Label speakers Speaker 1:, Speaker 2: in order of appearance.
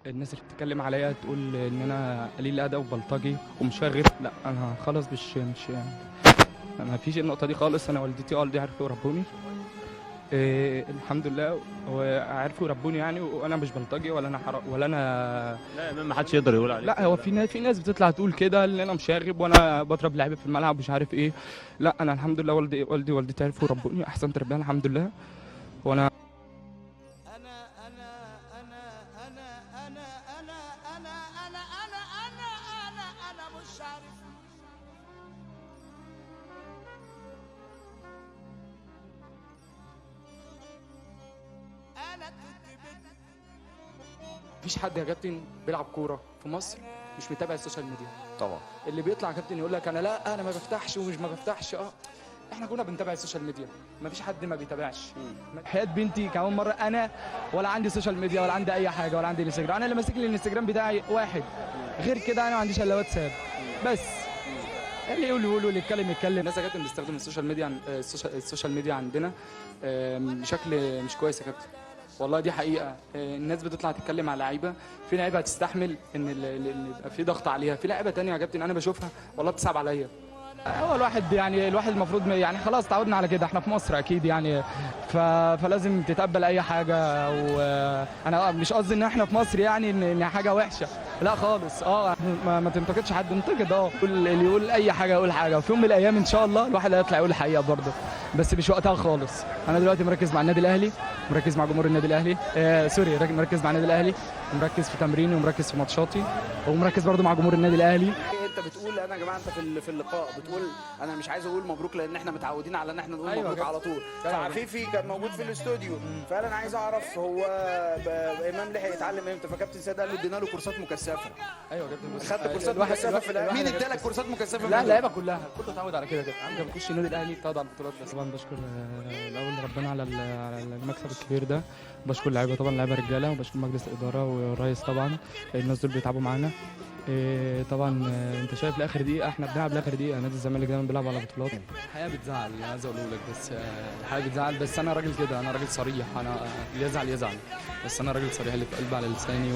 Speaker 1: الناس اللي بتتكلم عليا تقول ان انا قليل ادب وبلطجي ومشاغب، لا انا خلاص مش ما فيش النقطة دي خالص. انا والدتي والدي عرفوا يربوني، إيه الحمد لله، وعرفوا يربوني يعني، وانا مش بلطجي ولا انا ولا انا.
Speaker 2: لا ما حدش يقدر يقول عليك.
Speaker 1: لا هو في ناس بتطلع تقول كده ان انا مشاغب وانا بضرب لعيبة في الملعب مش عارف ايه. لا انا الحمد لله والدي والدتي عرفوا يربوني احسن تربيه الحمد لله. وانا
Speaker 3: انا انا انا انا انا انا انا انا انا انا انا انا مش عارف. انا كنت بنت.
Speaker 1: مفيش حد يا كابتن بيلعب كورة في مصر مش متابع ال social media.
Speaker 4: طبعا
Speaker 1: اللي بيطلع يا كابتن يقول لك انا لا انا ما بفتحش ومش ما بفتحش، احنا كنا بنتابع ال social media، مفيش حد ما بيتابعش. حياة بنتي كمان مرة، انا ولا عندي social media ولا عندي اي حاجة ولا عندي انستجرام. انا اللي ماسك لي الانستجرام بتاعي واحد، غير كده انا ما عنديش الا واتساب بس. اللي يقول يقول واللي يتكلم يتكلم. الناس يا كابتن بتستخدم ال social media، ال social media عندنا بشكل مش كويس يا كابتن، والله دي حقيقة. الناس بتطلع تتكلم على لعيبة، في لعيبة هتستحمل ان يبقى في ضغط عليها، في لعيبة تانية يا كابتن انا بشوفها والله بتصعب عليا. هو الواحد يعني الواحد المفروض يعني خلاص تعودنا على كده، احنا في مصر اكيد يعني، فلازم تتقبل اي حاجة. وانا مش قصدي ان احنا في مصر يعني ان حاجة وحشة، لا خالص. ما تنتقدش حد، انتقد اللي يقول اي حاجة يقول حاجة، وفي يوم من الايام ان شاء الله الواحد هيطلع يقول الحقيقة برضه، بس مش وقتها خالص. انا دلوقتي مركز مع النادي الاهلي، مركز مع جمهور النادي الاهلي، sorry مركز مع النادي الاهلي، ومركز في تمريني ومركز في ماتشاتي، ومركز برضه مع جمهور النادي الاهلي.
Speaker 4: انت بتقول انا يا جماعة، انت في اللقاء بتقول انا مش عايز اقول مبروك لان احنا متعودين على ان احنا نقول مبروك على طول. فعفيفي كان موجود في الاستوديو فقال انا عايز اعرف هو امام لحق يتعلم امتى، فكابتن سيد قال له ادينا له كورسات مكثفة.
Speaker 1: ايوه يا كابتن،
Speaker 4: خدت كورسات مكثفة في مين ادالك كورسات مكثفة؟
Speaker 1: لا اللعيبة كلها كله اتعود على كده. انت بتخش النادي الاهلي بتقعد على البطولات بس. طبعا بشكر الاول ربنا على المكسب الكبير ده، بشكر اللعيبة طبعا، اللعيبة رجاله، وبشكر مجلس الادارة والرئيس طبعا، الناس دول بيتعبوا معانا. طبعا انت شايف لاخر دقيقة احنا بنلعب لاخر دقيقة، نادي الزمالك دايما بيلعب على بطولات. الحقيقة بتزعل، انا عايز اقوله لك، بس الحقيقة بتزعل، بس انا راجل كده، انا راجل صريح، انا اللي يزعل يزعل، بس انا راجل صريح، اللي في قلبي على لساني.